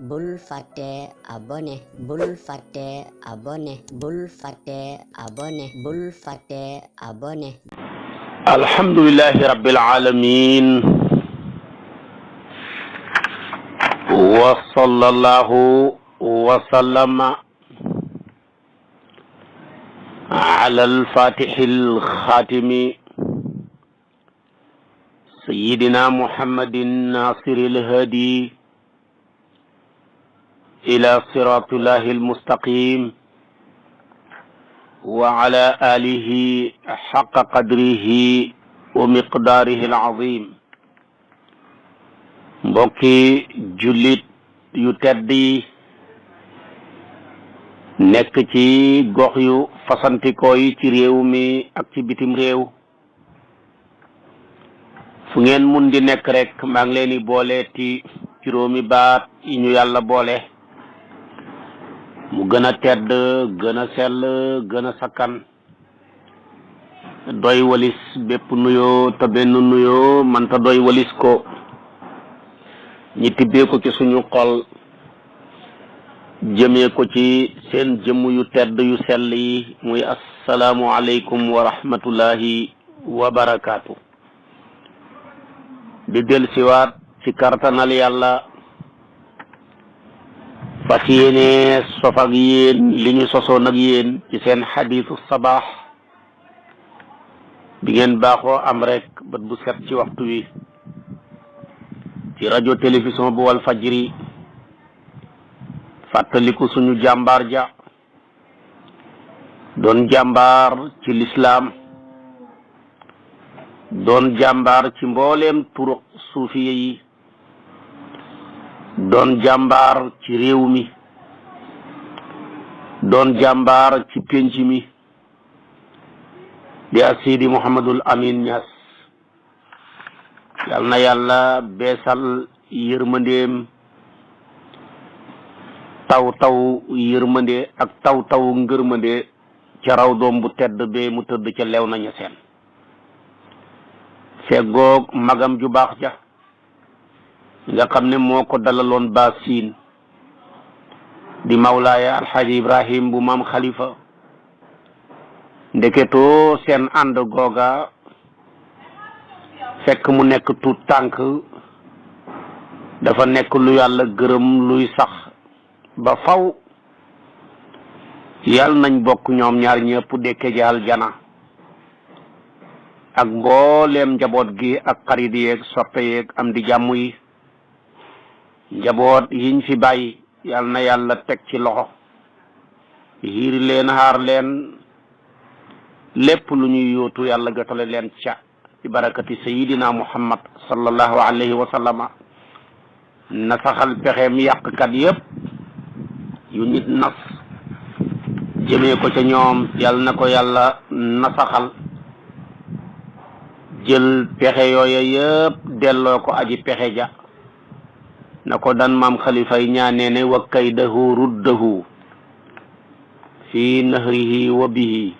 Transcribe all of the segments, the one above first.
bul fàtte abonné bul fàtte abonné bul fàtte abonné bul fàtte abonné alhamdulillahi rabbil alamin wa sallallahu wa sallama ala al-fatihi al-khatimi sayyidina muhammadin nasiri al-hadi ila siratillahi al-mustaqim wa ala alihi haqqa qadrihi wa miqdaarihi al-azim. mbokki jullit yu tedd yi nekk ci gox yu fasantikoo yi ci réew mi ak ci bitim réew, fu ngeen mun di nekk rek maa ngi leen di boole ci juróomi baat yi ñu yàlla boole mu gën a tedd, gën a sell, gën a sakkan, doy walis bépp nuyoo te benn nuyoo mënta doy walis ko. ñi tibbee ko ci suñu xol jëmee ko ci seen jëmm yu tedd yu sell yi muy assalaamu aleykum wa rahmatullahi wa barakaatu. di del siwaat ci kartanal yàlla fas yéene sof ak yéen li ñu sosoon ak yéen ci seen xadiisu sabaax bi ngeen baaxoo am rek bët bu set ci waxtu wi ci rajo télévision bu wal fajri, fàttaliku suñu jàmbaar ja doon jàmbaar ci lislaam, doon jàmbaar ci mbooleem turuq suufiye yi, doon jàmbaar ci réew mi, doon jàmbaar ci pénc mi, di Sidi Mouhamadul Amin Niass. yal na yàlla beesal yërmandeem, taw yërmande ak taw ngërmande ca raw doom bu tedd bee mu tëdd ca lew na ñeseen, feggoog magam ju baax ja nga xam ne moo ko dalaloon ba siin di mawlaaya alxaaji ibrahim bu maam xalifa. ndeketoo seen ànd googa fekk mu nekk tuut tànk dafa nekk lu yàlla gërëm, luy sax ba faw. yàlla nañ bokk ñoom ñaar ñëpp dekke ji aljana ak mbooleem njaboot gi ak xarit yeeg soppe yeeg am di jàmm yi. njaboot yiñ fi bàyyi yàlla na yàlla teg ci loxo, yiir leen, xaar leen, lépp lu ñuy yóotu yàlla jotale leen ca ci barakati sayidina muhammad sallallahu alayhi wa sallama. na saxal pexeem yàqkat yépp yu nit nas jëmee ko ca ñoom, yàlla na ko yàlla nasaxal, jël pexe yooya yëpp delloo ko aji pexe ja, na ko dan maam xalifay ñaanee ne wa kaydahu ruddahu fi nahrihi wa bihi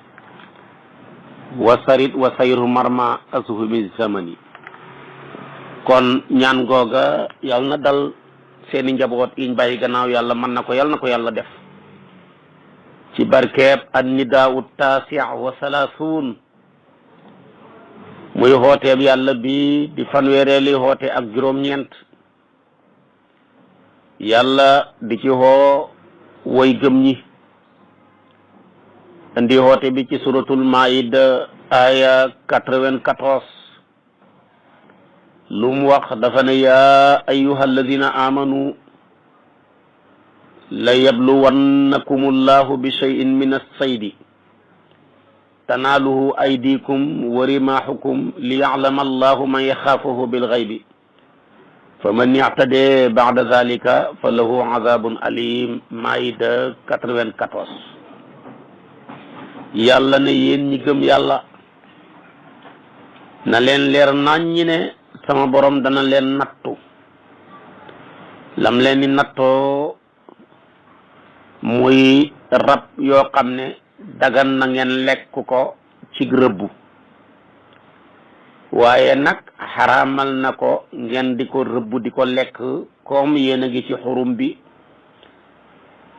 wa sarit wa sayru marma asuhumi zamani. kon ñaan googa yàlla na dal seeni njaboot yiñ bàyyi gannaaw, yàlla mën na ko, yàlla na ko yàlla def ci barkeeb an nidaau taasi wa salaasuun, muy xooteeb yàlla bi di fanweereeli xoote ak juróom-ñeent. yàlla di ci xoo way gëm ñi, indi xoote bi ci suratul maida aya 94. lu mu wax dafa ne yaa ayyuha alladina amanu la yabluwannakum allahu bi shay'in min as-saydi tanaaluhu aydikum wa rimaahukum li ya'lama allahu man yaxaafuhu bil ghaybi fa man i'tadee ba'da dhalika fa lahu azabun alim. maida 94. yàlla ne yéen ñi gëm yàlla na leen leer nañ ñi ne sama borom dana leen nattu. lam leen di nattoo muy rab yoo xam ne dagan na ngeen lekk ko ci rëbb, waaye nag xaraamal na ko ngeen di ko rëbb di ko lekk comme yéen a ngi ci xurum bi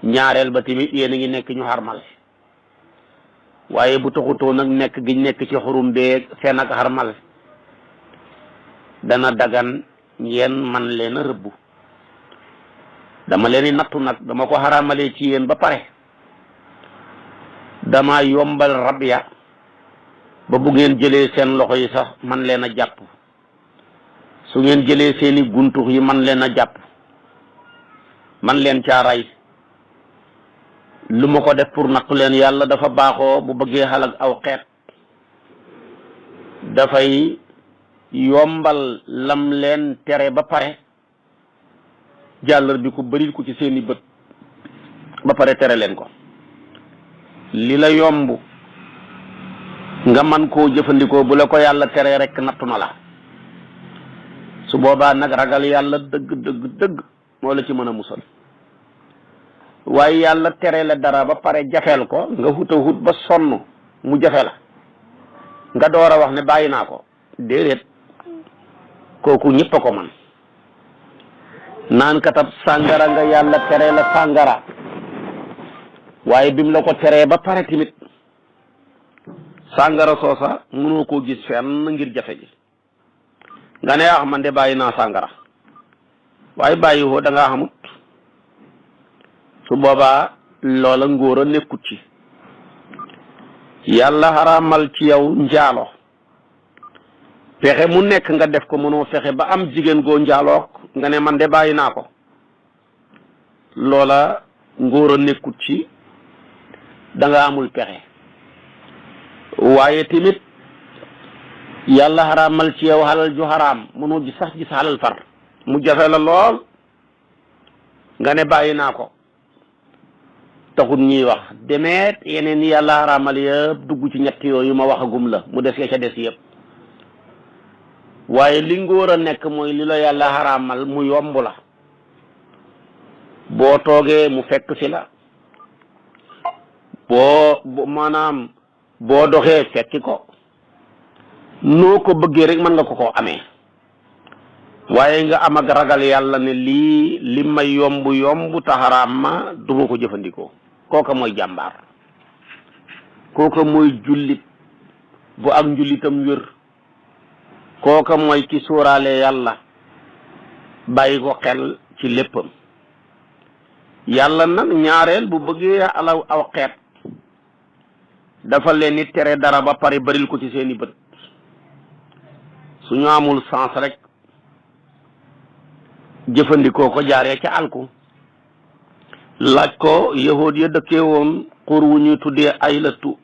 ñaareel ba tamit yéen a ngi nekk ñu xarmal waaye bu taxutoo nag nekk gi nekk ci xurum beeg seen ak xarmal dana dagan ngeen man leen a rëbbu dama leen di nattu nag dama ko xaraamalee ci yéen ba pare dama yombal rab ya ba bu ngeen jëlee seen loxo yi sax man leen a jàpp su ngeen jëlee seeni guntux yi man leen a jàpp man leen caa rey lu ma ko def pour nattu leen yàlla dafa baaxoo bu bëggee xalak aw xeet dafay yombal lam leen tere ba pare jàllar bi ko bëril ko ci seeni bët ba pare tere leen ko li la yomb nga man koo jëfandikoo bu la ko yàlla tere rek nattu na la su boobaa nag ragal yàlla dëgg moo la ci mën a musal waaye yàlla tere la dara ba pare jafeel ko nga huta hut ba sonn mu jafe la nga door a wax ne bàyyi naa ko déedéet kooku ñëpp a ko man naan katab sàngara nga yàlla tere la sàngara waaye bim la ko teree ba pare tamit sàngara soosa mënoo koo gis fenn ngir jafe ji nga ne ah man de bàyyi naa sàngara waaye bàyyi woo da ngaa xamut su boobaa loola ngóor a nekkut ci yàlla xaraamal ci yow njaalo fexe mu nekk nga def ko mënoo fexe ba am jigéen goo njaalook nga ne man de bàyyi naa ko loola ngóor a nekkut ci da nga amul pexe waaye tamit yàlla xaraamal ci yow xalal ju xaraam mënoo ji sax gis xalal far mu jafe la lool nga ne bàyyi naa ko taxut ñuy wax demeet yeneen yàlla xaraamal yëpp dugg ci ñett yooyu ma waxagum la mu des ya ca des yëpp waaye li ngóor a nekk mooy li la yàlla xaraamal mu yomb la boo toogee mu fekk si la maanaam boo doxee fekki ko noo ko bëggee rek mën nga ko amee waaye nga am ak ragal yàlla ne lii li ma yomb te xaraam ma du ma ko jëfandikoo kooka mooy jàmbaar kooka mooy jullit bu ak njullitam wér kooka mooy ki sóoraale yàlla bàyyi ko xel ci léppam yàlla nag ñaareel bu bëggee alaw aw xeet dafa leen ni tere dara ba pare baril ko ci seeni bët su ñu amul sens rek jëfandikoo ko jaaree ca alku laaj ko yahood ya dëkkee woon xur wu ñuy tuddee ay lëttu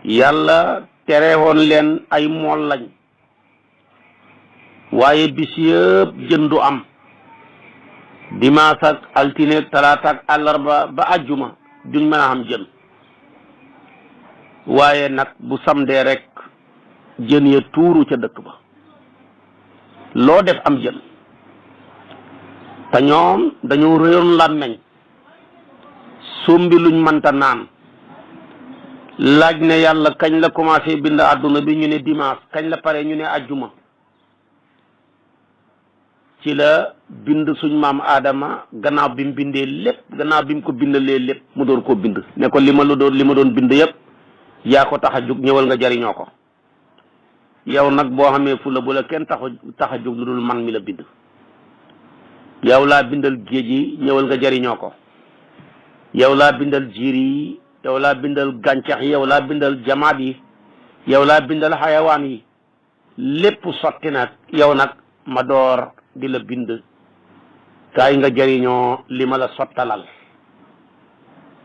yàlla tere woon leen ay mool lañ waaye bis yëpp jën du am dimanche ak altine talaata ak àllarba ba àjjuma duñ mën a am jën waaye nag bu samdee rek jën ya tuuru ca dëkk ba loo def am jën te ñoom dañoo réyoon làmmeñ sombi luñ mënta naan laaj ne yàlla kañ la commencé bind àdduna bi ñu ne dimanche kañ la pare ñu ne àjjuma ci la bind suñ maam Adama gannaaw bi mu bindee lépp gannaaw bi mu ko bindalee lépp mu door koo bind ne ko li ma doon bind yëpp yaa ko tax a jóg ñëwal nga jariñoo ko yow nag boo xamee fu la bu la kenn tax a jóg lu dul man mi la bind yow laa bindal géej yi ñëwal nga jariñoo ko yow laa bindal jiir yi yow laa bindal gàncax yi yow laa bindal jamaat yi yow laa bindal xayawaan yi lépp sotti nag yow nag ma door di la bind kaay nga jariñoo li ma la sottalal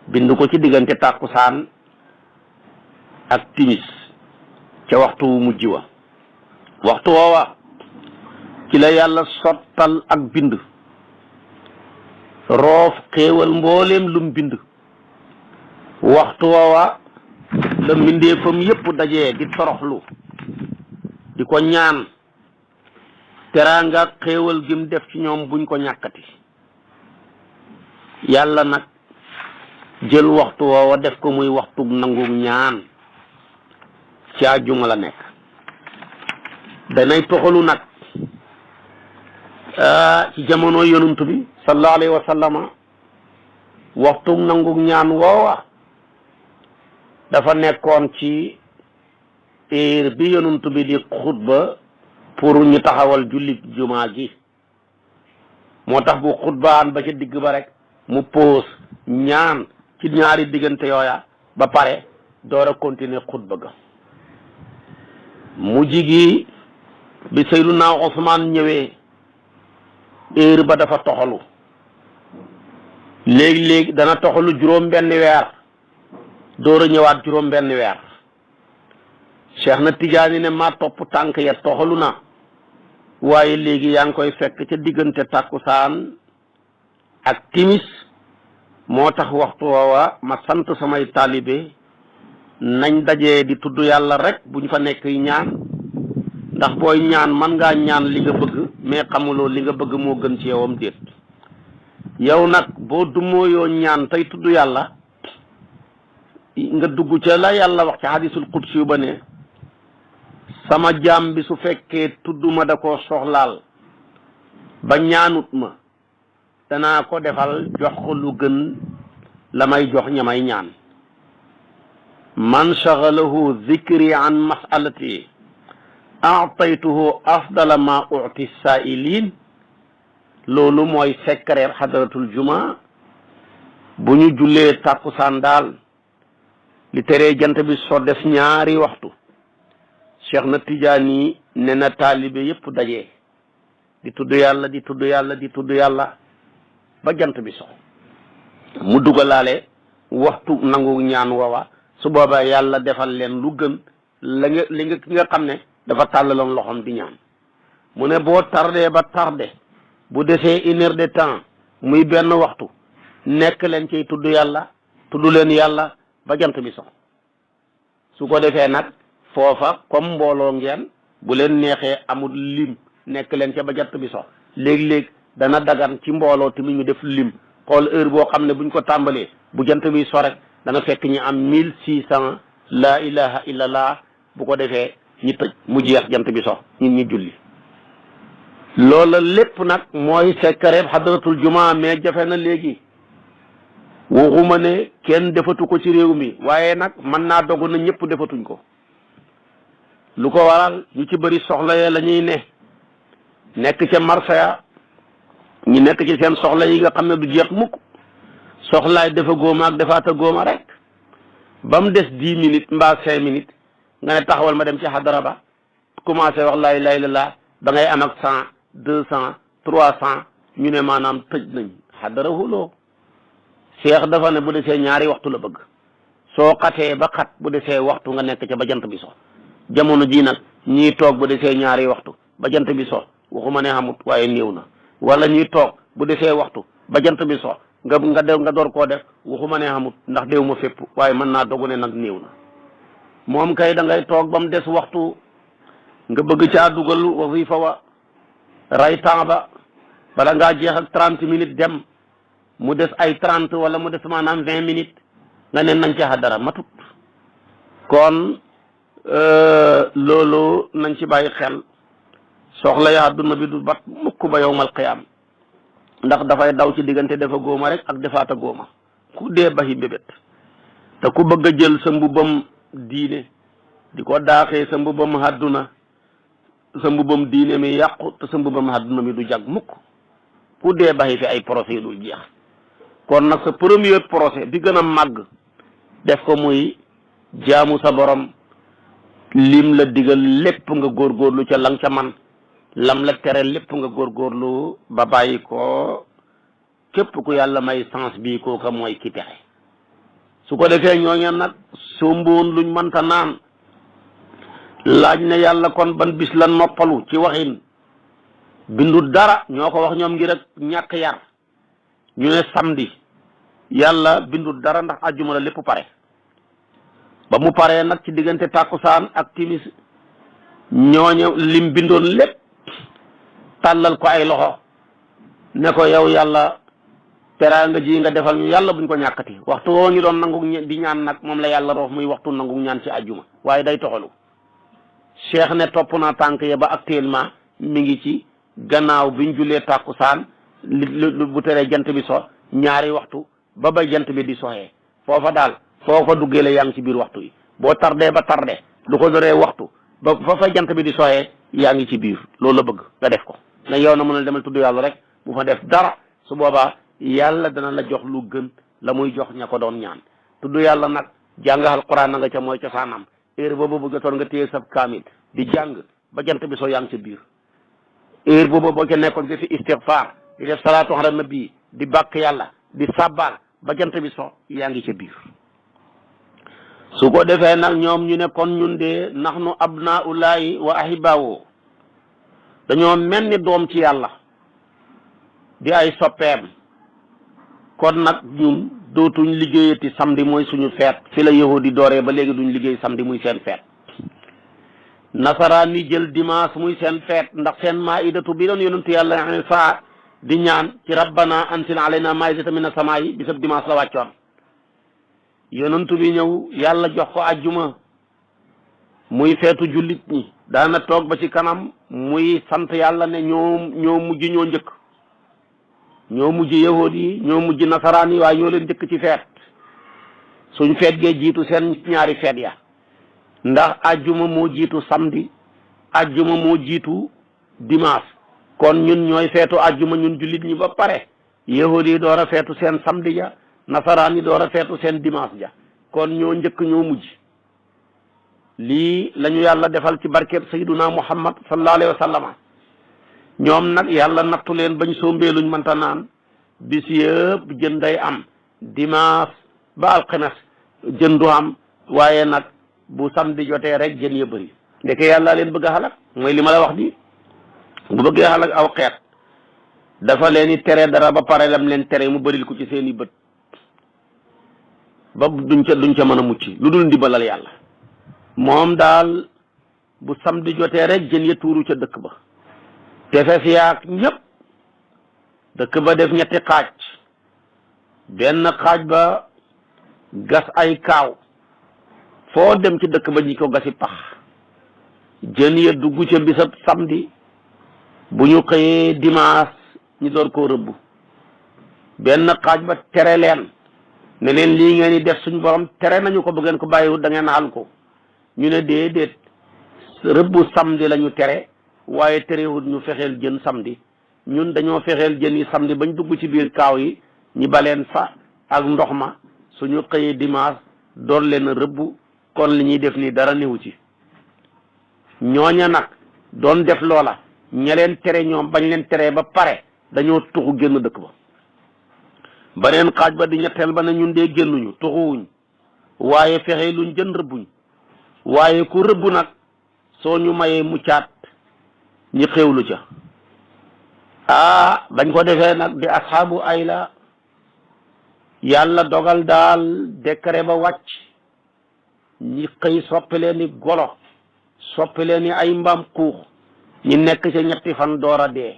bind ko ci diggante tàkkusaan ak timis ca waxtu wu mujj wa waxtu woowa ci la yàlla sottal ak bind roof xéewal mbooleem lum bind waxtu woowa la mbindeefam yépp dajee di toroxlu di ko ñaan teraanga xéewal gim def ci ñoom buñ ko ñàkkati yàlla nag jël waxtu woowa def ko muy waxtu nangu ñaan ci àjjuma la nekk danay toxalu nag ci jamono yonent bi sallallahu alayhi wa sallama waxtu nangu ñaan woowa dafa nekkoon ci heure bi yonent bi di xutba pour ñu taxawal julli jumaa gi moo tax bu xutbaan ba ci digg ba rek mu pause ñaan ci ñaari diggante yooya ba pare door a continuer xutba ga mu jigi bi Seyduna Usmaan ñëwee heure ba dafa toxalu léegi dana toxalu juróom benn weer door a ñëwaat juróom benn weer Cheikh na Tijaani ne maa topp tànk ya toxalu na waaye léegi yaa ngi koy fekk ca diggante tàkkusaan ak timis moo tax waxtu woowa ma sant samay taalibe nañ dajee di tudd yàlla rek buñ fa nekk ñaan ndax booy ñaan man ngaa ñaan li nga bëgg mais xamuloo li nga bëgg moo gën ci yowam déet yow nag boo dumooyoo ñaan tey tudd yàlla nga dugg ca la yàlla wax ci hadisul qudsi yu ba ne sama jaam bi su fekkee tudduma da koo soxlaal ba ñaanut ma danaa ko defal jox ko lu gën la may jox ñamay ñaan man shagalahu dhikri an masalati aataytuhu afdala ma uti saa'ilin loolu mooy secret hadratul juma bu ñu jullee tàkkusaan daal li teree jant bi so des ñaari waxtu Cheikh na Tijaani ne na taalibe yépp daje di tudd yàlla di tudd yàlla di tudd yàlla ba jant bi so mu dugalaale waxtu nangu ñaan woowa su boobaa yàlla defal leen lu gën li nga xam ne dafa tàllaloon loxoom di ñaan mu ne boo tardé ba tardé bu desee 1 heure de temps muy benn waxtu nekk leen ciy tudd yàlla tudd leen yàlla ba jant bi so su ko defee nag foofa comme mbooloo ngeen bu leen neexee amul lim nekk leen ca ba jant bi so léeg-léeg dana dagan ci mbooloo tamit ñu def lim xool heure boo xam ne buñ ko tàmbalee bu jant bi so rek dana fekk ñu am 1600 laa ilaha illallah bu ko defee ñi tëj mu jeex jant bi so ñun ñi julli loola lépp nag mooy secret hadratul juma mais jafe na léegi waxuma ne kenn defatu ko ci réew mi waaye nag mën naa dogu na ñëpp defatuñ ko lu ko waral ñu ci bëri soxla ya la ñuy nekk ca marché ya ñu nekk ci seen soxla yi nga xam ne du jeex mukk soxlaay dafa góoma ak defaata góoma rek ba mu des 10 minutes mbaa 5 minutes nga ne taxawal ma dem ci xadara ba commencé wax laa ilaaha illallaah da ngay am ak 100 200 300 ñu ne maanaam tëj nañ xadara huloo Cheikh dafa ne bu desee ñaari waxtu la bëgg soo xatee ba xat bu desee waxtu nga nekk ca ba jant bi so jamono ji nag ñii toog bu desee ñaari waxtu ba jant bi so waxuma ne xamut waaye néew na wala ñuy toog bu desee waxtu ba jant bi so nga door koo def waxuma ne xamut ndax déew ma fépp waaye mën naa dogu ne nag néew na moom kay da ngay toog ba mu des waxtu nga bëgg caa dugal wasifa wa ray temps ba bala ngaa jeex ak 30 minutes dem mu des ay 30 wala mu des maanaam 20 minutes nga ne nañ ca dara matut kon loolu nañ ci bàyyi xel soxla ya àdduna bi du bat mukk ba yowmal qiyaam ndax dafay daw ci diggante dafa góoma rek ak defaata góoma ku dee baxi bébét te ku bëgg a jël sa mbubam diine di ko daaxee sa mbubam àdduna sa mbubam diine mi yàqu te sa mbubam àdduna mi du jag mukk ku dee baxi fi ay procès yu dul jeex kon nag sa premier procès bi gën a màgg def ko muy jaamu sa borom lim la digal lépp nga góorgóorlu ca lang ca man lam la tere lépp nga góorgóorlu ba bàyyi ko képp ku yàlla may sens bii kooka mooy ki texe su ko defee ñooñu nag somboon luñ mënta naan laaj na yàlla kon ban bis la noppalu ci waxin bindu dara ñoo ko wax ñoom ngir ak ñàkk yar ñu ne samedi yàlla bindu dara ndax àjjuma la lépp pare ba mu paree nag ci diggante tàkkusaan ak timis ñooñu lim bindoon lépp tàllal ko ay loxo ne ko yow yàlla teraanga ji nga defal ñu yàlla buñ ko ñàkkati waxtu woo ñu doon nangu di ñaan nag moom la yàlla roof muy waxtu nangu ñaan ci àjjuma waaye day toxalu Cheikh ne topp naa tànk ya ba actuellement mi ngi ci gannaaw biñ julee tàkkusaan bu teree jant bi so ñaari waxtu ba jant bi di soxee foofa daal foo fa duggee la yaa ngi ci biir waxtu yi boo tardé ba tardé lu ko doree waxtu ba fa jant bi di soxee yaa ngi ci biir loolu la bëgg nga def ko na yow na mën a demal tudd yàlla rek bu fa def dara su boobaa yàlla dana la jox lu gën la muy jox ña ko doon ñaan tudd yàlla nag jàngal Alquran na nga ca mooy cosaanam heure boobu bëgg toon nga téye sab kaamil di jàng ba jant bi soo yaa ngi ca biir heure boobu boo ca nekkoon di fi istighfar di def salaatu ala nabi di bàkk yàlla di sabbal ba jant bi so yaa ngi ca biir su ko defee nag ñoom ñu ne kon ñun de nahnu abnaullahi wa ahibaawo dañoo mel ni doom ci yàlla di ay soppeem kon nag ñun dootuñ liggéeyati samedi mooy suñu feet fi la yahudi dooree ba léegi duñ liggéey samedi muy seen feet nasaraan ni jël dimanche muy seen feet ndax seen maidatu bi doon yonentu yàlla Isa di ñaan ci rabbana anzil alayna maidatan mina samaa'i bisab dimanche la wàccoon yonentu bi ñëw yàlla jox ko ajjuma muy feetu jullit ñi daana toog ba ci kanam muy sant yàlla ne ñoo mujj ñoo njëkk ñoo mujj yahood yi ñoo mujj nasaraan yi waaye ñoo leen njëkk ci feet suñ feet gee jiitu seen ñaari feet ya ndax ajjuma moo jiitu samedi ajjuma moo jiitu dimanche kon ñun ñooy feetu ajjuma ñun jullit ñi ba pare yahood yi door a feetu seen samedi ja nasaraan yi door a feetu seen dimanche ja kon ñoo njëkk ñoo mujj lii lañu yàlla defal ci barkeeb sayyiduna muhammad sallallahu alayhi wa sallama ñoom nag yàlla nattu leen bañ sombee luñ mënta naan bis yëpp jën day am dimanche ba alxames jën du am waaye nag bu samedi jotee rek jën ya bëri ndeke yàlla leen bëgg a xalak mooy li ma la wax di bu bëggee xalak aw xeet dafa leen i tere dara ba pare lam leen tere mu bëril ko ci seen i bët ba duñ ca mën a mucc lu dul ndimbalal yàlla moom daal bu samedi jotee rek jën ya tuuru ca dëkk ba tefes yaak ñëpp dëkk ba def ñetti xaaj benn xaaj ba gas ay kaaw foo dem ci dëkk ba ñi ko gasi pax jën ya dugg ca bisab samedi bu ñu xëyee dimanche ñu door koo rëbb benn xaaj ba tere leen ne leen lii ngeen di def suñ borom tere nañu ko bu ngeen ko bàyyiwut da ngeen xal ko ñu ne déedéet rëbbu samedi la ñu tere waaye terewut ñu fexeel jën samedi ñun dañoo fexeel jën yi samedi bañ dugg ci biir kaaw yi ñi baleen fa ak ndox ma suñu xëyee dimanche doon leen rëbbu kon li ñuy def nii dara newu ci ñooña nag doon def loola ña leen tere ñoom bañ leen teree ba pare dañoo tuxu génn dëkk ba beneen xaaj ba di ñetteel ba ne ñun dee génnuñu tuxuwuñ waaye fexe luñ jën rëbbuñ waaye ku rëbb nag soo ñu mayee muccaat ñi xewlu ca bañ ko defee nag di asxaabu ayla yàlla dogal daal décret ba wàcc ñi xëy soppi leen ni golo soppi leen ni ay mbaam xuux ñi nekk ca ñetti fan door a dee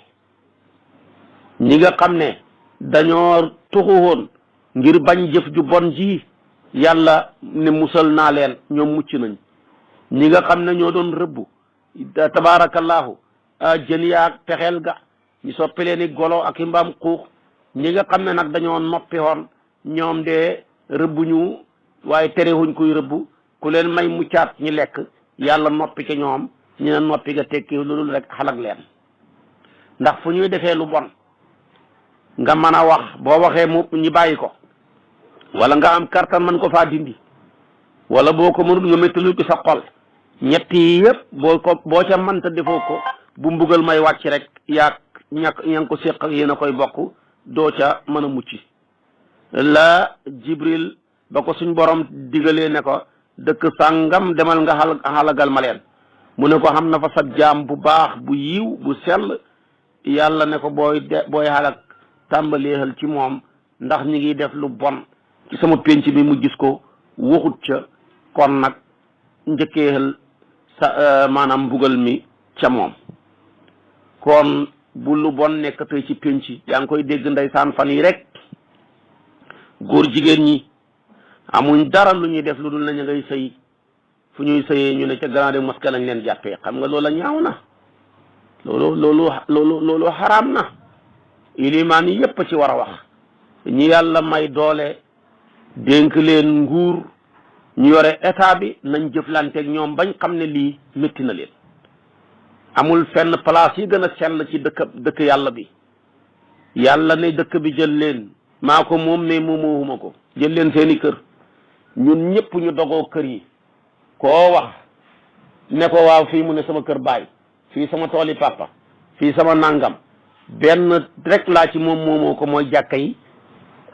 ñi nga xam ne dañoo tuxu woon ngir bañ jëf ju bon ji yàlla ne musal naa leen ñoom mucc nañ ñi nga xam ne ñoo doon rëbbu tabaarakallaahu jën yaag pexeel ga ñu soppi leen ni golo ak i mbaam xuux ñi nga xam ne nag dañoo noppi woon ñoom de rëbbuñu waaye terewuñ kuy rëbbu ku leen may muccaat ñi lekk yàlla noppi ci ñoom ñu ne noppi ga tekki lu dul rek xalak leen ndax fu ñuy defee lu bon nga mën a wax boo waxee mu ñi bàyyi ko wala nga am kartan mën ko faa dindi wala boo ko mënul nga méttalu ci sa xol ñetti yëpp boo ca mënta defoo ko bu mbugal may wàcc rek yaa ña ko séq ak yéen a koy bokk doo ca mën a mucc la Jibril ba ko suñ borom digalee ne ko dëkk sàngam demal nga xalagal ma leen mu ne ko xam na fa sa jaam bu baax bu yiw bu sell yàlla ne ko booy xalak tàmbaleexal ci moom ndax ñi ngi def lu bon ci sama penc bi mu gis ko waxut ca kon nag njëkkeexal sa maanaam mbugal mi ca moom kon bu lu bon nekk tey ci penc yaa ngi koy dégg ndeysaan fan yi rek góor jigéen ñi amuñ dara lu ñuy def lu dul nañu ngay sëy fu ñuy sëyee ñu ne ca grande mosquée lañ leen jàppee xam nga loola ñaaw na loolu xaraam na ilimaan yi yépp ci war a wax ñi yàlla may doole dénk leen nguur ñu yore état bi nañ jëflanteeg ñoom bañ xam ne lii métti na leen. amul fenn place yi gën a sell ci dëkk yàlla bi yàlla ne dëkk bi jël leen maa ko moom mais moomoowuma ko jël leen seeni kër ñun ñëpp ñu dogoo kër yi koo wax ne ko waaw fii mu ne sama kër baay fii sama tooli papa fii sama nangam benn rek laa ci moom moomoo ko mooy jàkka yi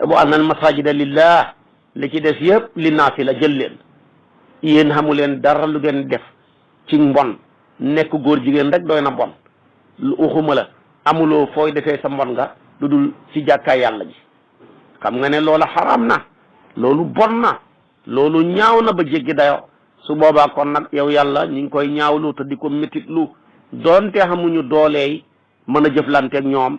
bu annal masajida lillah li ci des yëpp li naasi la jël leen yéen xamu leen dara lu ngeen def ci mbon nekk góor jigéen rek doy na bon lu uxuma la amuloo fooy defee sa mbon nga lu dul ci jàkkaay yàlla ji xam nga ne loola xaraam na loolu bon na loolu ñaaw na ba jéggi dayo su boobaa kon nag yow yàlla ñu ngi koy ñaawlu te di ko métitlu doonte xamuñu dooleey mën a jëflanteeg ñoom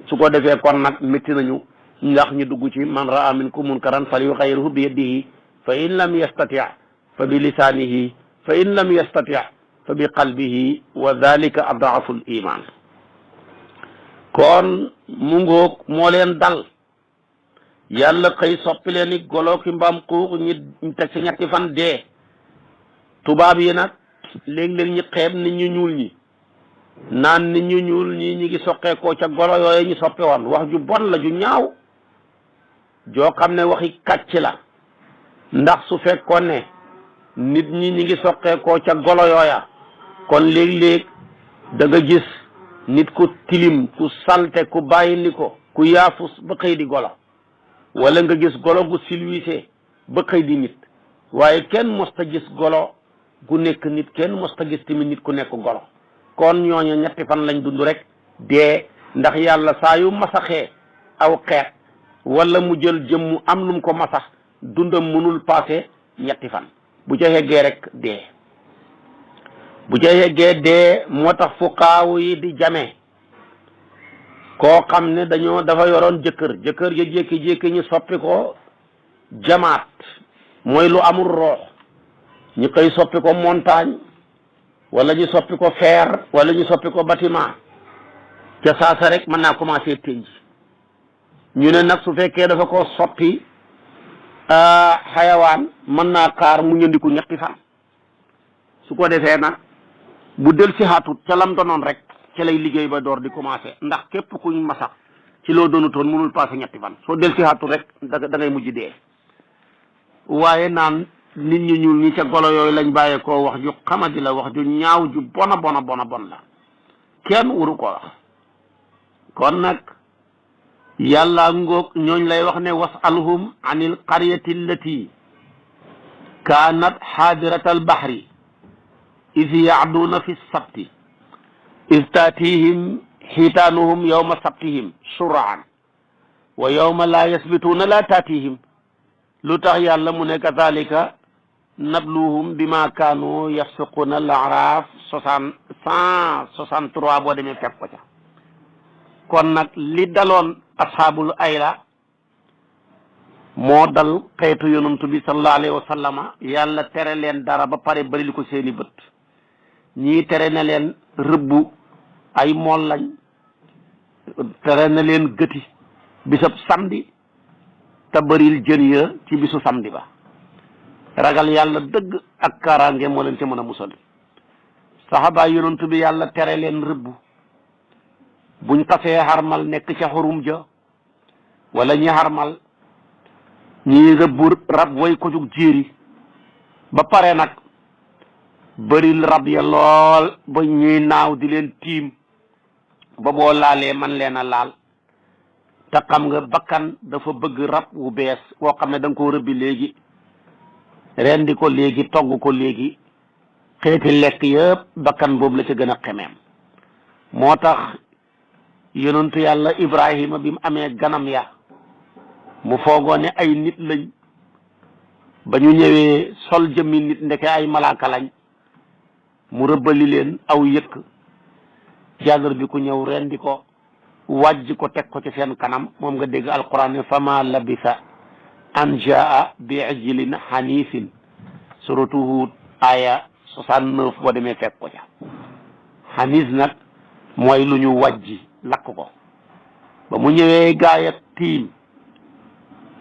su ko defee kon nag métti nañu ndax ñu dugg ci man raa minkum munkaran falyughayyirhu bi yadihi fa in lam yastati fa bi lisaanihi fa in lam yastati fa bi qalbihi wa dhalika ad'afu al iman kon mu ngoog moo leen dal yàlla xëy soppi leen ni golo ki mbaam xuux ñi teg ci ñetti fan dee tubaab yi nag léeg-léeg ñi xeeb nit ñu ñuul ñi naan nit ñu ñuul ñi ñi ngi soqeekoo ca golo yooyu ñu soppi woon wax ju bon la ju ñaaw joo xam ne waxi kàcc la ndax su fekkoon ne nit ñi ñi ngi soqeekoo ca golo yooya kon léeg-léeg da nga gis nit ku tilim ku salte ku bàyyi ni ko ku yaafus ba xëy di golo wala nga gis golo gu silwisé ba xëy di nit waaye kenn mosta gis golo gu nekk nit kenn mosta gis tamit nit ku nekk golo kon ñooñu ñetti fan lañ dund rek dee ndax yàlla saa yu masaxee aw xeet wala mu jël jëmmu am lu mu ko masax dundam mënul passé ñetti fan bu ca yeggee rek dee bu ca yeggee dee moo tax fuqaawu yi di jamee koo xam ne dafa yoroon jëkkër ya jékki-jékki ñu soppi ko jamaat mooy lu amul roox ñu koy soppi ko montagne wala ñu soppi ko fer wala ñu soppi ko bâtiment ca saasa rek mën naa commencé tënj ñu ne nag su fekkee dafa ko soppi xayawaan mën naa xaar mu ñëndiku ñetti fan su ko defee nag bu del si xaatut ca lam doonoon rek ca lay liggéey ba door di commencé ndax képp kuñ masax ci loo doonutoon mënul passé ñetti fan soo del si xaatut rek da ngay mujj dee waaye naan nit ñi ñuul ñi ca golo yooyu lañ bàyyee koo wax ju xamadi la wax ju ñaaw ju bona la kenn waru ko wax kon nag yàlla ngoog ñooñ lay wax ne wasalhum anil qaryati allati kaanat xaadirata albahri id yacduuna fi sabti id taatihim xiitaanuhum yowma sabtihim shuraan wa yowma laa yasbituuna laa taatihim lu tax yàlla mu ne kazalika nabluhum bima kaanu yafsuquna al araaf 163 boo demee fekk ko ca kon nag li daloon ashaabul ayla moo dal xeetu yonantu bi sallallahu alayhi wa sallama yàlla tere leen dara ba pare bari li ko seeni bët ñii tere na leen rëbbu ay mool lañ tere na leen gëti bisab samedi te bëril jën ya ci bisu samedi ba ragal yàlla dëgg ak kaaraange moo leen ca mën a musal saxaaba yonantu bi yàlla tere leen rëbbu buñ tasee xarmal nekk ca xurum ja wala ñi xarmal ñi rëbbu rab way ko jug jéeri ba pare nag bëril rab ya lool ba ñuy naaw di leen tiim ba boo laalee man leen a laal te xam nga bakkan dafa bëgg rab wu bees woo xam ne da nga koo rëbbi léegi rendi ko léegi togg ko léegi xeeti lekk yëpp bakkan boobu la ca gën a xemeem moo tax yonentu yàlla Ibrahima bi mu amee ganam ya mu foogoo ne ay nit lañ ba ñu ñëwee sol jëmmi nit ndeke ay malaaka lañ mu rëbbali leen aw yëkk jàllar bi ku ñëw rendi ko wàjj ko teg ko ci seen kanam moom nga dégg alquran ne fama labisa an jaa bi ajlin hanifin suratu Hud aya 69 boo demee fekk ko ca hanis nag mooy lu ñu wàjji lakk ko ba mu ñëwee gaaya tiim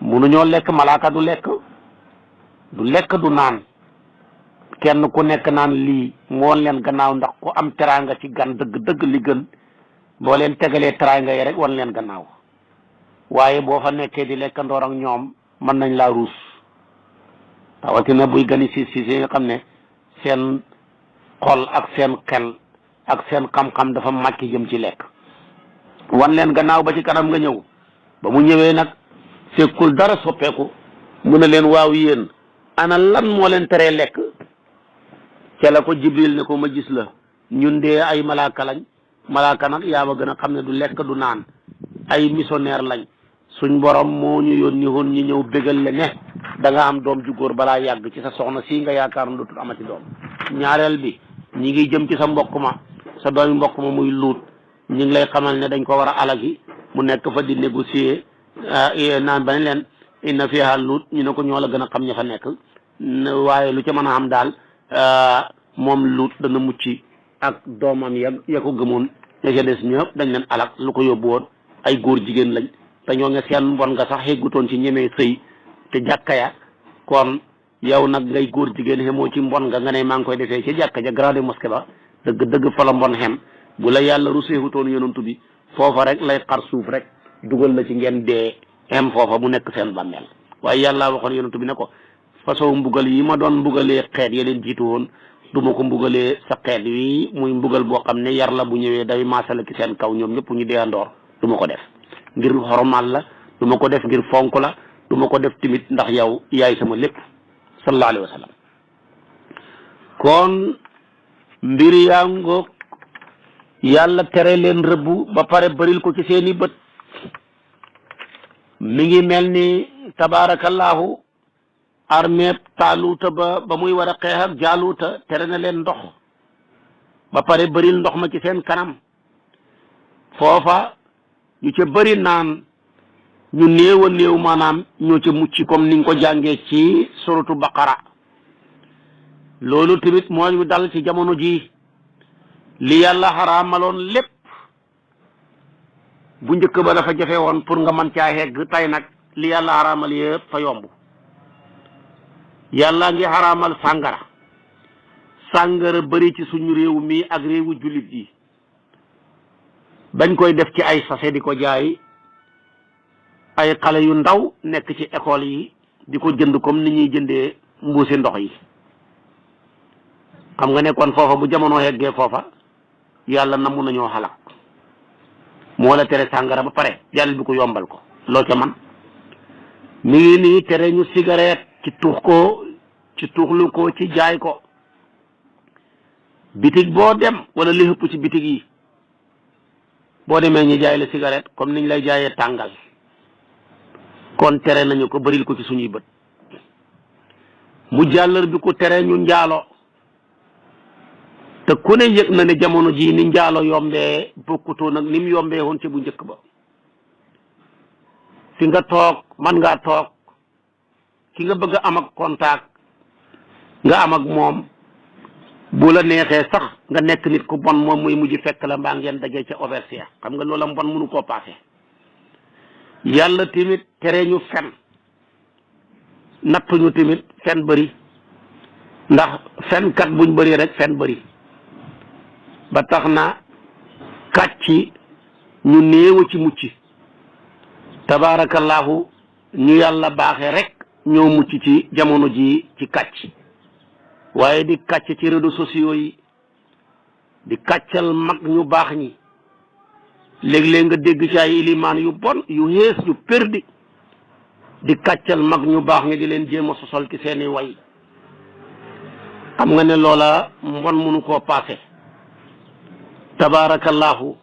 munuñoo lekk, malaaka du lekk du naan, kenn ku nekk naan lii mu woon leen gannaaw, ndax ku am teraanga ci gan dëgg li gën boo leen tegalee teraanga yi rek wan leen gannaaw. waaye boo fa nekkee di lekkandoor ak ñoom mën nañ laa ruus, rawatina buy gani si nga xam ne seen xol ak seen xel ak seen xam-xam dafa màcc jëm ci lekk. wan leen gannaaw ba ci kanam nga ñëw. ba mu ñëwee nag fekkul dara soppeeku, mu ne leen waaw yéen ana lan moo leen teree lekk. ca la ko Jibril ne ko ma gis la, ñun de ay malaaka lañ, malaaka nag yaa ma gën a xam ne du lekk du naan, ay missionnaire lañ, suñ borom moo ñu yónni woon ñu ñëw bégal la ne da nga am doom ju góor balaa yàgg ci sa soxna sii nga yaakaar ne dootul amati doom. ñaareel bi ñi ngi jëm ci sa mbokk ma, sa doomi mbokk ma muy Luut, ñi ngi lay xamal ne dañ ko war a alagi, mu nekk fa di négocier naan bañ leen inna fiha Luut, ñu ne ko ñoo la gën a xam ña fa nekk, waaye lu ca mën a am daal moom Luut dana mucc ak doomam ya ko gëmoon, ña ca des ñëpp dañ leen alak. lu ko yóbbu woon ay góor jigéen lañ, te ñoo nga seen mbon nga sax xeggutoon ci ñemee sëy te jàkka ya. kon yow nag ngay góor jigéen xemoo ci mbon nga ne maa ngi koy defee ci jàkka ja grande mosquée ba, dëgg fa la mbon xem. bu la yàlla ruseexutoon yonantu bi foofa rek lay xar suuf rek dugal la ci ngeen dee xem foofa mu nekk seen bàmmeel. waaye yàlla waxoon yonantu bi ne ko façon mbugal yi ma doon mbugalee xeet ya leen jiitu woon du ma ko mbugalee sa xeet wi, muy mbugal boo xam ne yar la bu ñëwee day maasala ci seen kaw ñoom ñëpp ñu dee andoor. du ma ko def ngir xoromal la, du ma ko def ngir fonk la, du ma ko def tamit ndax yow yaay sama lépp sallallahu alayhi wa sallam. kon mbir yaa ngoog, yàlla tere leen rëbbu ba pare bëril ko ci seeni bët. mi ngi mel ni tabaarakallaahu armée taaluuta ba muy war a xeex ak jaaluuta tere na leen ndox ba pare bëril ndox ma ci seen kanam. foofa ñu ca bëri naan, ñu néew a néew maanaam ñoo ca mucc comme niñ ko jàngee ci suratu baqara. loolu tamit moo ñu dal ci jamono ji. li yàlla xaraamaloon lépp bu njëkk ba dafa jafe woon pour nga mën caa hegg, tey nag li yàlla xaraamal yëpp fa yomb. yàlla ngi xaraamal sàngara bëri ci suñu réew mi ak réewu jullit yi, bañ koy def ci ay sachet di ko jaay. ay xale yu ndaw nekk ci école yi di ko jënd comme ni ñuy jëndee mbuusi ndox yi. xam nga ne kon foofa bu jamono heggee foofa yàlla namu nañoo xalak. moo la tere sàngara ba pare yàlla bi ko yombal ko loo ca man. mi ngi nii tere ñu cigarette ci tuux ko, ci tuuxlu ko, ci jaay ko. bitig boo dem wala li ëpp ci bitig yi boo demee ñu jaay la cigarette comme niñ lay jaayee tàngal. kon tere nañu ko, bëril ko ci suñuy bët. mu jàllar bi ko tere ñu njaalo, te ku ne yëg na ne jamono jii ni njaalo yombee bokkutoo nag ni mu yombee woon ci bu njëkk ba. fi nga toog man ngaa toog, ki nga bëgg a am ak contact nga am ak moom, bu la neexee sax nga nekk nit ku bon moom muy mujj fekk la mbaa ngeen dajee ca auberge. xam nga loola mbon mënu koo paase. yàlla tamit tere ñu fen, nattuñu tamit fen bëri, ndax fenkat buñ bëri rek fen bëri. ba tax na kàcci ñu néew ci mucc. tabaarakallaahu ñu yàlla baaxe rek ñoo mucc ci jamono ji ci kàcc. waaye di kàcc ci réseaux sociaux yi, di kàccal mag ñu baax ñi. léeg-léeg nga dégg ci ay ilimaan yu bon yu xees yu perdi di kàccal mag ñu baax ñi di leen jéem a sosol ci seeni way. xam nga ne loola mbon mënu koo paase. tabaarakallaahu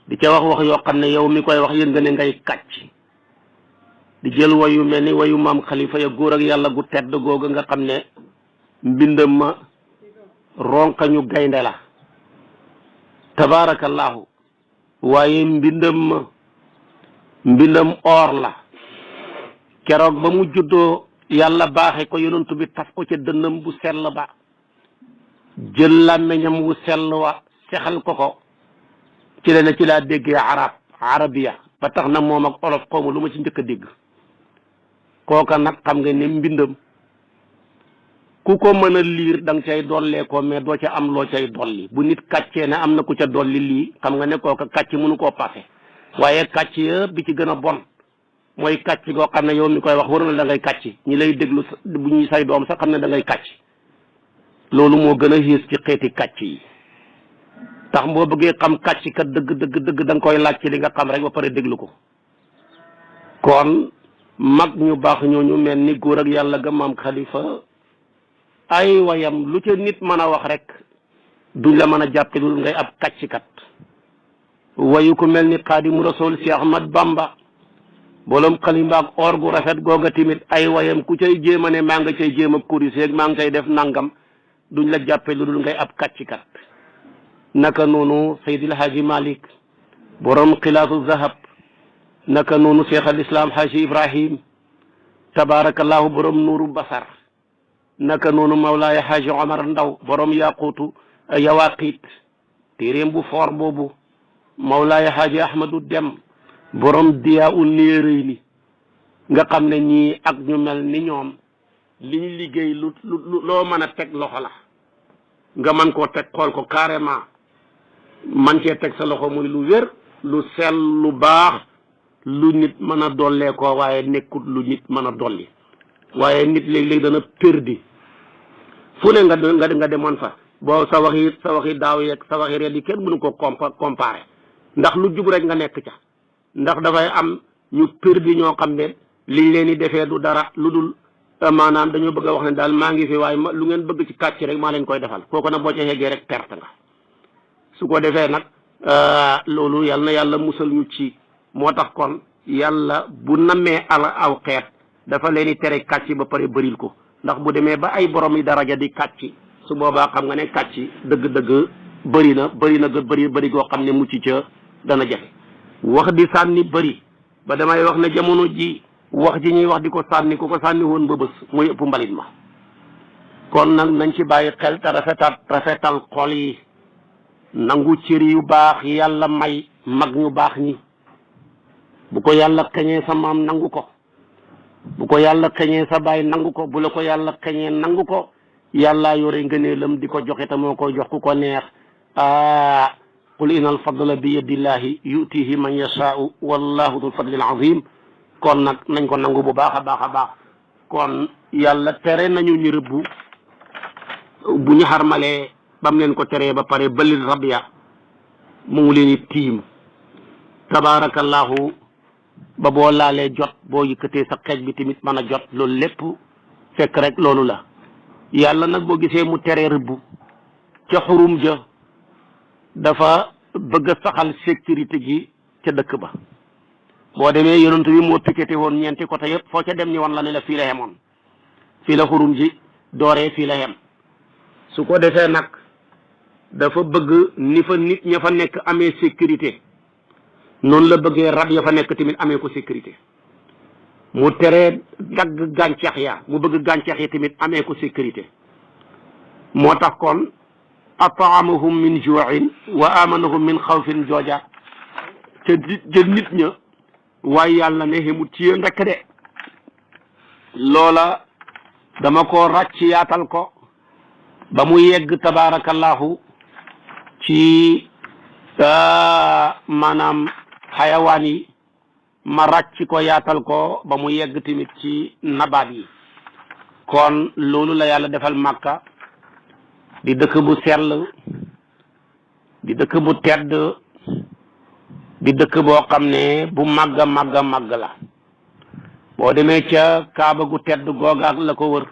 di ca wax yoo xam ne yow mi koy wax yëg nga ne ngay kàcc. di jël wayu mel ni wayu maam xalifa ya góor ak yàlla gu tedd googu nga xam ne mbindam ma ronkañu gaynde la. tabaarakallaahu waaye mbindam or la. keroog ba mu juddoo yàlla baaxe ko yonantu bi taf ko ca dënnam bu sell ba, jël làmmiñam wu sell wa sexal ko ci la ne ci laa déggee arab arabiya ba tax na moom ak olof xawma lu ma ci njëkk a dégg kooka nag xam nga ne mbindam ku ko mën a liir da nga cay dollee ko mais doo ca am loo cay dolli bu nit kàccee ne am na ku ca dolli lii xam nga ne kooka kàcc mënu koo passé waaye kàcc yëpp bi ci gën a bon mooy kàcc goo xam ne yow mi koy wax war na da ngay kàcc ñi lay déglu bu ñuy say doom sax xam ne da ngay kàcc loolu moo gën a xiis ci xeeti kàcc yi tax boo bëggee xam kàcc kat dëgg da nga koy laaj ci li nga xam rek ba pare déglu ko kon mag ñu baax ñooñu mel ni góor ak yàlla ga maam Khalifa ay wayam lu ca nit mën a wax rek duñ la mën a jàppe dul ngay ab kàcckat wayu ku mel ni Xaadimu Rasuul si Ahmad Bamba boolom xalimba ak or gu rafet googa tamit ay wayam ku cay jéem a ne maa nga cay jéem a corriger maa ngi cay def nangam duñ la jàppe lu dul ngay ab kàcckat naka noonu Seydil Haaji Malik borom xilaasu zahab naka noonu Cheikh al Islam Haaji Ibrahim tabarakallahu borom nuuru basar naka noonu Mawlaaya Haaji Omar Ndaw borom yaquutu yawaqiit téeréem bu foor boobu Mawlaaya Haaji Ahmadu Dem borom diyaa u néeréy ni nga xam ne ñii ak ñu mel ni ñoom liñ liggéey lu loo mën a teg loxo la nga mën koo teg xool ko carrément man cee teg sa loxo muy lu wér lu sell lu baax lu nit mën a dollee ko waaye nekkut lu nit mën a dolli waaye nit léeg-léeg dana perdi fu ne nga demoon fa boo sa waxi daaw yeeg sa waxi ren yi kenn mënu ko comparé ndax lu jub rek nga nekk ca ndax dafay am ñu perdi ñoo xam ne liñ leen di defee du dara lu dul maanaam dañoo bëgg a wax ne daal maa ngi fi waaye lu ngeen bëgg ci kàcc rek maa leen koy defal kooku nag boo ca yeggee rek perte nga su ko defee nag loolu yal na yàlla musal ñu ci moo tax kon yàlla bu nammee aw xeet dafa leen di tere kàcc ba pare bëril ko ndax bu demee ba ay borom yi daraja di kàcc su boobaa xam nga ne kàcc dëgg-dëgg bëri na bëri goo xam ne mucc ca dana jafe wax di sànni bëri ba damay wax ne jamono ji wax ji ñuy wax di ko sànni ku ko sànni woon ba bés muy ëpp mbalit ma kon nag nañ ci bàyyi xel te rafetal xol yi nangu cër yu baax yàlla may mag ñu baax ñi bu ko yàlla xeñee sa maam nangu ko bu ko yàlla xeñee sa baay nangu ko bu la ko yàlla xeñee nangu ko yàlla yore ngëneelam di ko joxe te moo koy jox ku ko neex qul inna al fadla bi yadillahi yutihi man yashaau wallahu dul fadlil azim kon nag nañ ko nangu bu baax a baax a baax kon yàlla tere nañu ñu rëbbu bu ñu xarmalee bam leen ko teree ba pare balil rabia mu ngi leen tiim tabaarakallahu ba boo laalee jot boo yëkkatee sa xeej bi tamit mën a jot loolu lépp fekk rek loolu la yàlla nag boo gisee mu teree rëbbu ca xurum ja dafa bëgg a saxal sécurité gi ca dëkk ba boo demee yonent bi moo piqueté woon ñeenti côté yëpp foo ca dem ñu wan la ne la fii la xemoon fii la xurum ji dooree fii la xem su ko defee nag dafa bëgg ni fa nit ña fa nekk amee sécurité noonu la bëggee rab ya fa nekk tamit amee ko sécurité mu teree dagg gàncax ya mu bëgg gàncax ya tamit amee ko sécurité moo tax kon ataamahum min juin wa amanahum min xawfin jooja te nit ña waaye yàlla ne xemut ci yéen rek de loola dama ko ràcc yaatal ko ba mu yegg tabaarakallahu ci maanaam xayawaan yi ma ràcc ko yaatal ko ba mu yegg tamit ci nabaat yi kon loolu la yàlla defal Makka di dëkk bu sell di dëkk bu tedd di dëkk boo xam ne bu màgg la boo demee ca kaaba gu tedd googa ak la ko wër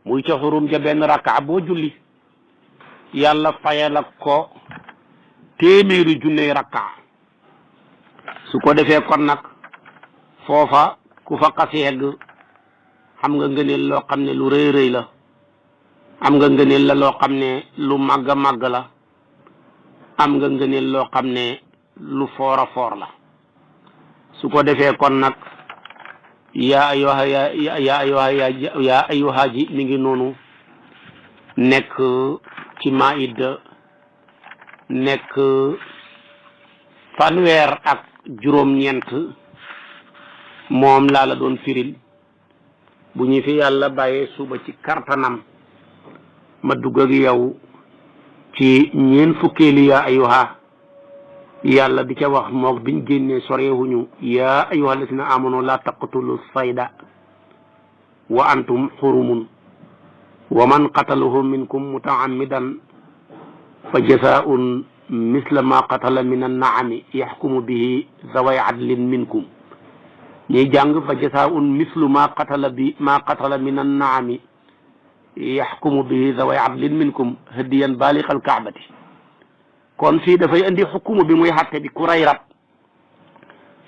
muy ca xurum ja benn rakka boo julli yàlla fayal ak ko téeméeri junney rakka su ko defee kon nag foofa ku fa xas yegg xam nga ngëneel loo xam ne lu rëy rëy la am nga ngëneel la loo xam ne lu màgg la am nga ngëneel loo xam ne lu foora foor la su ko defee kon nag yaa ayyuha ji mi ngi noonu nekk ci maïd nekk fanweer ak juróom-ñeent moom laa la doon firil bu ñu fi yàlla bàyyee suba ci kartanam ma dugg ak yow ci ñeen fukkeeli yaa ayuha yàlla di ca wax mook biñ génnee sorewuñu yaa ayuha alladina amanu la taqtulu sayda wa antum xurumun wa man qatalahu minkum mutaammidan fa jazaa'un misla ma qatala min annaami yaxkumu bihi zaway adlin minkum ñuy jàng fa jazaa'un mislu ma qatala min annaami yaxkumu bihi zaway adlin minkum hadiyan baaliqal kaabati kon fii dafay indi xukumu bi muy xatte bi ku rey rab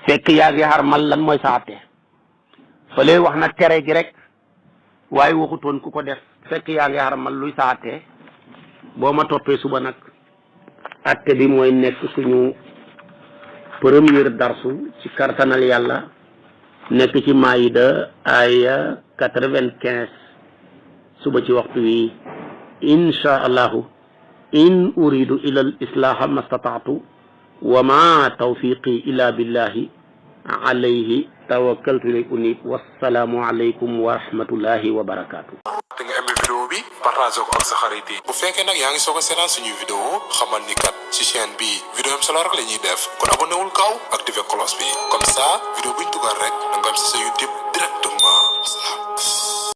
fekk yaa ngi xarmal lan mooy sa xatte fële wax na tere gi rek waaye waxutoon ku ko def fekk yaa ngi xarmal luy sa xatte boo ma toppee suba nag atte bi mooy nekk suñu premier darsu ci kartanal yàlla nekk ci maayida aya 95 suba ci waxtu wi insha allahu in uridu ila al islaha ma stata'tu wa ma tawfiqi illa billahi alayhi tawakkaltu ilayhi unib wassalaamu alaykum wa rahmatullahi wa barakatuh. da nga amee vidéo bi partage ko ak sa xarit yi bu fekkee nag yaa ngi soog a seetaan suñuy vidéo xamal ni kat ci chaîne bi vidéo am solo rek la ñuy def kon abonné wul gaaw activé cloche bi comme ça vidéo buñ dugal rek da nga am si sa YouTube direct